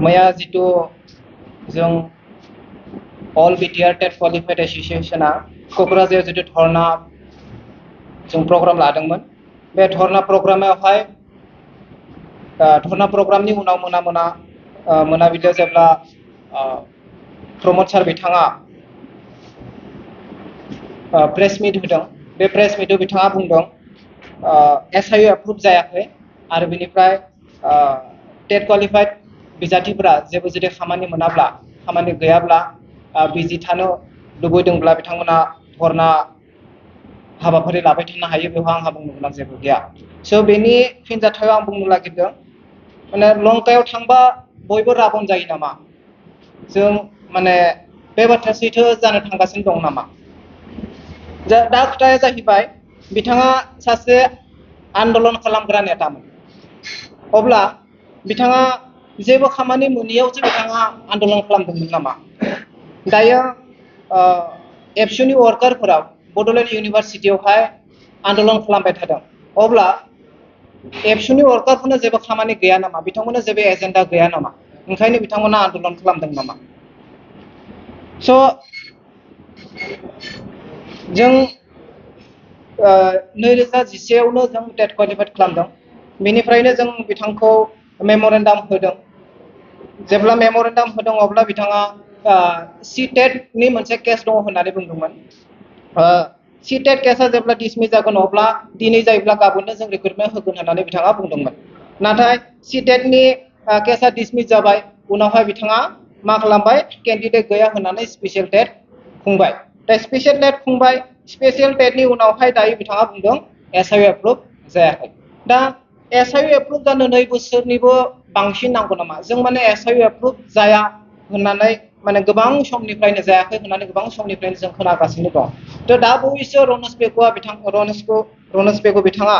मैया जितु जों अल बिटिआर टेट क्वालिफाइड एसोसिएशना क'क्राझार जितु धरना जों प्रग्राम लादोंमोन बे धरना प्रग्रामावहाय धरना प्रग्रामनि उनाव मोनाबिलियाव जेब्ला प्रमोद सार बिथाङा प्रेस मिट होदों बे प्रेस मिटआव बिथाङा बुंदों SIU एप्रुभ जायाखै आरो बिनिफ्राय टेट क्वालिफाइड बिजाथिफोरा जेबो जुदि खामानि मोनाब्ला खामानि गैयाब्ला बिजि थानो लुबैदोंब्ला बिथांमोना धरना हाबाफारि लाबाय थानो हायो बेवहाय आंहा बुंनो गोनां जेबो गैया स' बेनि फिनजाथायाव आं बुंनो नागिरदों माने लंकायाव थांबा बयबो राबन जायो नामा जों माने बे बाथ्रा सैथो जानो थांगासिनो दं नामा दा खोथाया जाहैबाय बिथाङा सासे आन्दलन खालामग्रा नेतामोन अब्ला बिथाङा जेबो खामानि मोनैयावसो बिथाङा आन्दलन खालामदोंमोन नामा दायो एबसुनि वार्कारफोरा बड'लेण्ड इउनिभारसिटियावहाय आन्दलन खालामबाय थादों अब्ला एबसुनि वार्कारफोरनो जेबो खामानि गैया नामा बिथांमोननो जेबो एजेन्डा गैया नामा ओंखायनो बिथांमोना आन्दलन खालामदों नामा स' जों 2011आवनो जों टेट क्वालिफाइड खालामदों बेनिफ्रायनो जों बिथांखौ मेम'रेन्डाम होदों जेब्ला मेम'रेन्डाम होदों अब्ला बिथाङा CTET-नि मोनसे केस दङ होननानै बुंदोंमोन CTET केसा जेब्ला डिसमिस जागोन अब्ला दिनै जायोब्ला गाबोननो जों रिक्रुटमेन्ट होगोन होननानै बिथाङा बुंदोंमोन नाथाय CTET-नि केसा डिसमिस जाबाय उनावहाय बिथाङा मा खालामबाय केन्डिडेट गैया होननानै स्पेसियेल टेट खुंबाय दा स्पेसियेल टेट खुंबाय स्पेसियेल टेटनि उनावहाय दायो बिथाङा बुंदों SIU एप्रुभ जायाखै दा SIU एप्रुभ जानो 2 बोसोरनिबो बांसिन नांगौ नामा जों माने SIU एप्रुभ जाया होननानै माने गोबां समनिफ्रायनो जायाखै होननानै गोबां समनिफ्रायनो जों खोनागासिनो दं थ' दा बावैसो रनस पेगु बिथाङा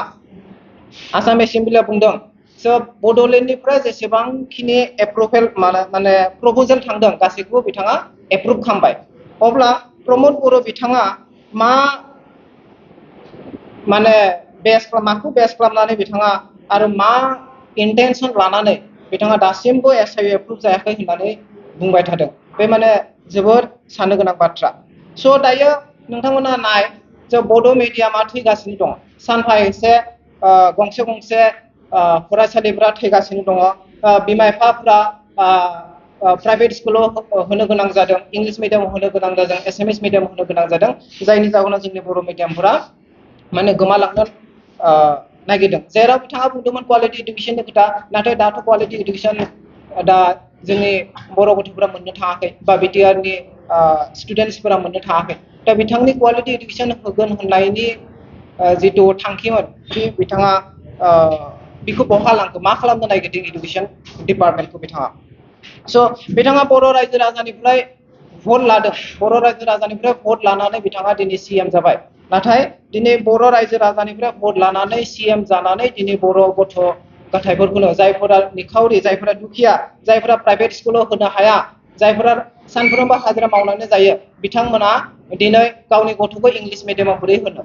आसाम एसेम्बलियाव बुंदों स' बड'लेण्डनिफ्राय जेसेबांखिनि एप्रुभेल माने प्रप'जेल थांदों गासैखौबो बिथाङा एप्रुभ खालामबाय अब्ला प्रमोद बर' बिथाङा माखौ बेस खालामनानै बिथाङा आरो मा इन्टेनसन लानानै बिथाङा दासिमबो SIU एप्रुभ जायाखै होननानै बुंबाय थादों बे माने जोबोद साननो गोनां बाथ्रा स' दायो नोंथांमोना नाय जे बड' मिडियामा थैगासिनो दङ सानफा एसे गंसे गंसे फरायसालिफोरा थैगासिनो दङ बिमा बिफाफ्रा प्राइभेट स्कुलाव होनो गोनां जादों इंलिश मिडियामाव होनो गोनां जादों एसामिस मिडियामाव होनो गोनां जादों जायनि जाहोनाव जोंनि बर' मिडियामफोरा माने गोमालांनो नागिरदों जेराव बिथाङा बुंदोंमोन क्वालिटि इडुकेसननि खोथा नाथाय दाथ' क्वालिटि इडुकेसन दा जोंनि बर' गथ'फोरा मोननो थाङाखै बा बिटिआरनि स्टुडेन्टसफोरा मोननो थाङाखै दा बिथांनि क्वालिटि इडुकेसन होगोन होननायनि जितु थांखिमोन बिथाङा बेखौ बहा लांखो मा खालामनो नागिरदों इडुकेसन डिपार्टमेन्टखौ बिथाङा स' बिथाङा बर' रायजो राजानिफ्राय भट लादों बर' रायजो राजानिफ्राय भट लानानै बिथाङा दिनै CM जाबाय नाथाय दिनै बर' रायजो राजानिफ्राय भट लानानै CM जानानै दिनै बर' गथ' गथायफोरखौनो जायफोरा निखावरि जायफोरा दुखिया जायफोरा प्राइभेट स्कुलाव होनो हाया जायफोरा सानफ्रोमबो हाजिरा मावनानै जायो बिथांमोना दिनै गावनि गथ'खौ इंलिश मिडियामाव बोरै होनो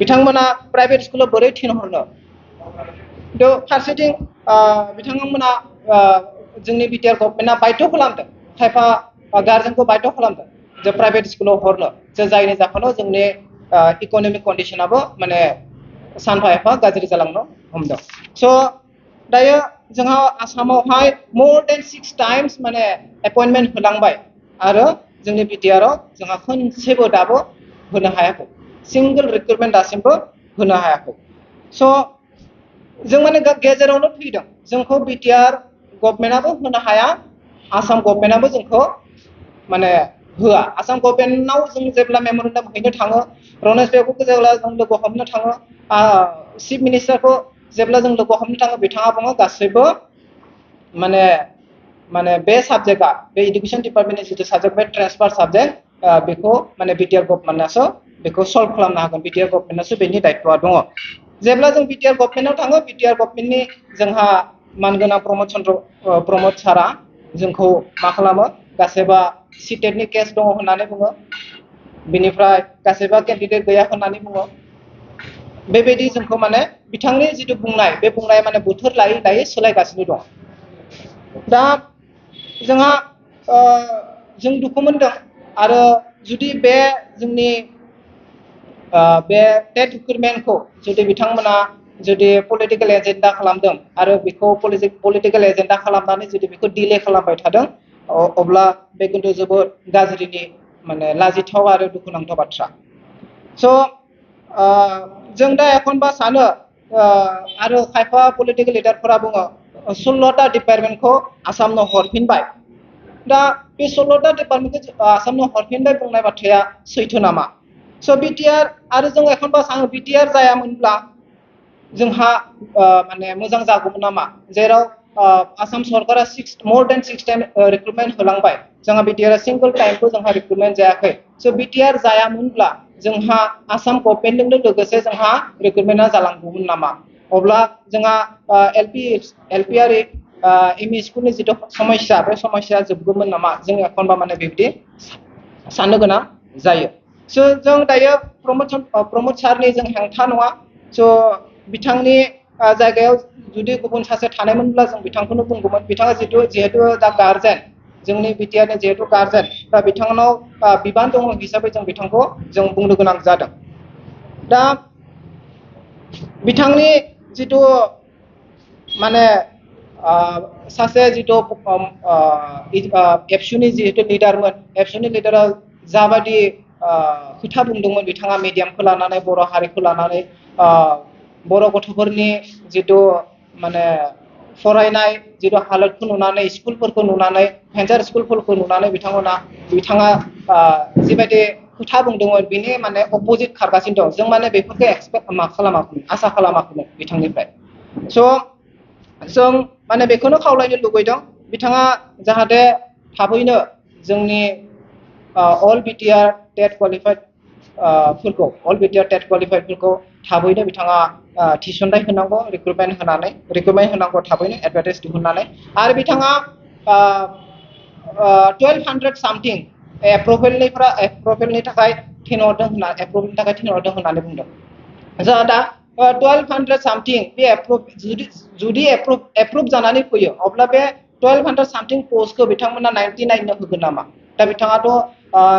बिथांमोना प्राइभेट स्कुलाव बोरै थिनहरनो फारसेथिं बिथांमोना जोंनि बिटिआर गभर्नमेन्टआ बाध्य खालामदों खायफा गार्जेनखौ बाध्य खालामदों जे प्राइभेट स्कुलाव हरनो जे जायनि जाहोनाव जोंनि इक'नमिक कन्डिशनाबो माने सानफा एफा गाज्रि जालांनो हमदों स' दायो जोंहा आसामावहाय more than 6 times माने एपइन्टमेन्ट होलांबाय आरो जोंनि बिटिआराव जोंहा खनसेबो दाबो होनो हायाखै सिंगल रिक्रुटमेन्ट दासिमबो होनो हायाखै स' जों माने गेजेरावनो फैदों जोंखौ बिटिआर गभर्नमेन्टआबो होनो हाया आसाम गभर्नमेन्टआबो जोंखौ माने होआ आसाम गभर्नमेन्टआव जों जेब्ला मेम'रेन्डाम हैनो थाङो रनेश पेगुखौ जेब्ला जों लोगो हमनो थाङो चिफ मिनिस्टारखौ जेब्ला जों लोगो हमनो थाङो बिथाङा बुङो गासैबो माने बे साबजेक्टआ बे इडुकेसन डिपार्टमेन्टनि जिथु साबजेक्ट बे ट्रेन्सफार साबजेक्ट बेखौ माने बिटिआर गभर्नमेन्टआसो बेखौ सल्भ खालामनो हागोन बिटिआर गभर्नमेन्टआसो बेनि दायथ'आ दङ जेब्ला जों बिटिआर गभर्नमेन्टआव थाङो बिटिआर गभर्नमेन्टनि जोंहा मानगोनां प्रमोद सारा जोंखौ मा खालामो गासैबो CTET-नि केस दङ होननानै बुङो बिनिफ्राय गासैबो केन्डिडेट गैया होननानै बुङो बेबायदि जोंखौ माने बिथांनि जिथु बुंनाय बे बुंनाया माने बोथोर लायै लायै सोलायगासिनो दं दा जोंहा जों दुखु मोनदों आरो जुदि बे जोंनि बे टेट रिक्रुटमेन्टखौ जुदि बिथांमोना जुदि पलिटिकेल एजेन्डा खालामदों आरो बेखौ पलिटिकेल एजेन्डा खालामनानै जुदि बेखौ डिले खालामबाय थादों अब्ला बे खिन्थु जोबोद गाज्रिनि माने लाजिथाव आरो दुखुनांथाव बाथ्रा। स' जों दा एखनबा सानो आरो खायफा पलिटिकेल लिडारफोरा बुङो 16टा डिपार्टमेन्टखौ आसामनो हरफिनबाय। दा बे 16टा डिपार्टमेन्टखौ आसामनो हरफिनबाय बुंनाय बाथ्राया सैथो नामा? स' बिटिआर आरो जों एखनबा सानो बिटिआर जायामोनब्ला जोंहा माने मोजां जागौमोन नामा? जेराव आसाम सरकारा more than 6 टाइम रिक्रुटमेन्ट होलांबाय, जोंहा बिटिआर सिंगल टाइमबो जोंहा रिक्रुटमेन्ट जायाखै। स' बिटिआर जायामोनब्ला जोंहा आसाम गभर्नमेन्टजोंनो लोगोसे जोंहा रिक्रुटमेन्टआ जालांगौमोन नामा? अब्ला जोंहा एलपि आरो एमइ स्कुलनि जिथु समस्या बे समस्याया जोबगौमोन नामा? जों एखनबा माने बिब्दि साननो गोनां जायो। स' जों दायो प्रमद सारनि जों हेंथा नङा। स' बिथांनि जायगायाव जुदि गुबुन सासे थानायमोनब्ला जों बिथांखौनो बुंगौमोन। बिथाङा जिहेतु दा गार्जेन, जोंनि बिटिआरनि जिहेतु गार्जेन, दा बिथांनाव बिबान दङ हिसाबै जों बिथांखौ जों बुंनो गोनां जादों। दा बिथांनि जिथु माने सासे जिथु एबसुनि जिहेतु लिडारमोन, एबसुनि लिडारा जाबादि खोथा बुंदोंमोन बिथाङा मिडियामखौ लानानै, बर' हारिखौ लानानै, बर' गथ'फोरनि जिथु माने फरायनाय जिथु हालोदखौ नुनानै, स्कुलफोरखौ नुनानै, भेन्सार स्कुलफोरखौ नुनानै बिथाङा जिबायदि खोथा बुंदोंमोन बिनि माने अपोजिट खारगासिनो दं। जों माने बेफोरखौ एक्सपेक्ट खालामाखैमोन, आसा खालामाखैमोन बिथांनिफ्राय। स' जों माने बेखौनो खावलायनो लुबैदों बिथाङा जाहाथे थाबैनो जोंनि अल बिटिआर टेट क्वालिफाइडफोरखौ थाबैनो बिथाङा थिसनथाइ होनांगौ, रिक्रुटमेन्ट होनांगौ थाबैनो एडभार्टाइज दिहुननानै। आरो बिथाङा 1200 सामथिं एप्रुभेलनि थाखाय थिनहरदों होननानै बुंदों। जोंहा दा 1200 सामथिं बे जुदि एप्रुभ जानानै फैयो अब्ला बे 1200 सामथिं पस्टखौ बिथांमोना 99नो होगोन नामा? दा बिथाङाथ'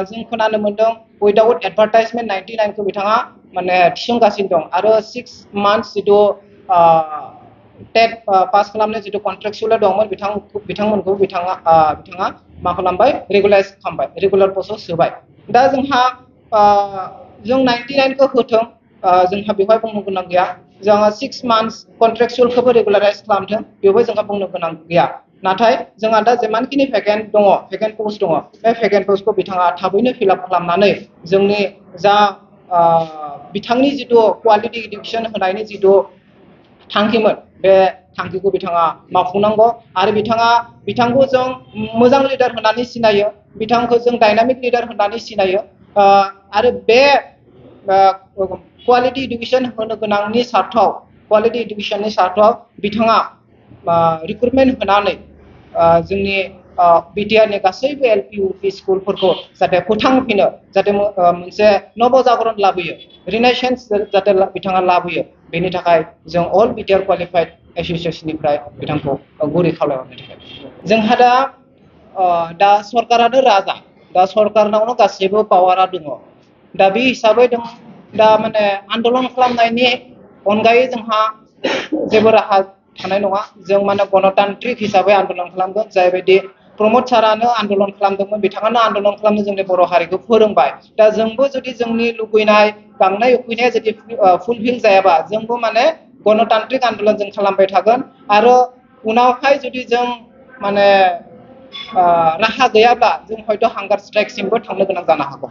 जों खोनानो मोनदों उइदाउट एडभार्टाइजमेन्ट 99खौ बिथाङा माने थिसनगासिनो दं। आरो 6 मान्थस जिथु टेट पास खालामनाय जिथु कन्ट्रेक्टसुवेल दंमोन बिथांमोनखौ बिथाङा मा खालामबाय? रेगुलाइज खालामबाय, रेगुलार पस्टआव सोबाय। दा जोंहा जों 99खौ होथों, जोंहा बेवहाय बुंनो गोनां गैया। जोंहा 6 मान्थस कन्ट्रेक्टसुवेलखौबो रेगुलाराइज खालामथों, बेवहाय जोंहा बुंनो गोनां गैया। नाथाय जोंहा दा जेमानखिनि भेकेन्ट पस्ट दङ, बे भेकेन्ट पस्टखौ बिथाङा थाबैनो फिलआप खालामनानै जोंनि जा बिथांनि जिथु क्वालिटि इडुकेसन होनायनि जिथु थांखिमोन बे थांखिखौ बिथाङा मावफुंनांगौ। आरो बिथांखौ जों मोजां लिडार होननानै सिनायो, बिथांखौ जों डायनामिक लिडार होननानै सिनायो। आरो बे क्वालिटि इडुकेसन होनो गोनांनि सार्थाव, क्वालिटि इडुकेसननि सार्थाव बिथाङा रिक्रुटमेन्ट होनानै जोंनि बिटिआरनि गासैबो एलपि इउपि स्कुलफोरखौ जाहाथे फोथांफिनो, जाहाथे मोनसे नबजागरन लाबोयो, रिनायसेन्स जाहाथे बिथाङा लाबोयो, बेनि थाखाय जों अल बिटिआर क्वालिफाइड एस'सिएसननिफ्राय बिथांखौ गुरै खावलायहरनाय थाबाय। जोंहा दा सरकारानो राजा, दा सरकारनावनो गासैबो पावारा दङ। दा बे हिसाबै दा माने आन्दलन खालामनायनि अनगायै जोंहा जेबो राहा थानाय नङा। जों माने गणतान्त्रिक हिसाबै आन्दलन खालामगोन। जायबायदि प्रमद सारानो आन्दलन खालामदोंमोन, बिथाङानो आन्दलन खालामनो जोंनि बर' हारिखौ फोरोंबाय। दा जोंबो जुदि जोंनि लुबैनाय गांनाय उखैनाया जुदि फुलफिल जायाबा जोंबो माने गणतान्त्रिक आन्दलन जों खालामबाय थागोन। आरो उनावहाय जुदि जों माने राहा गैयाब्ला जों हयथ' हांगार स्ट्राइकसिमबो थांनो गोनां जानो हागौ।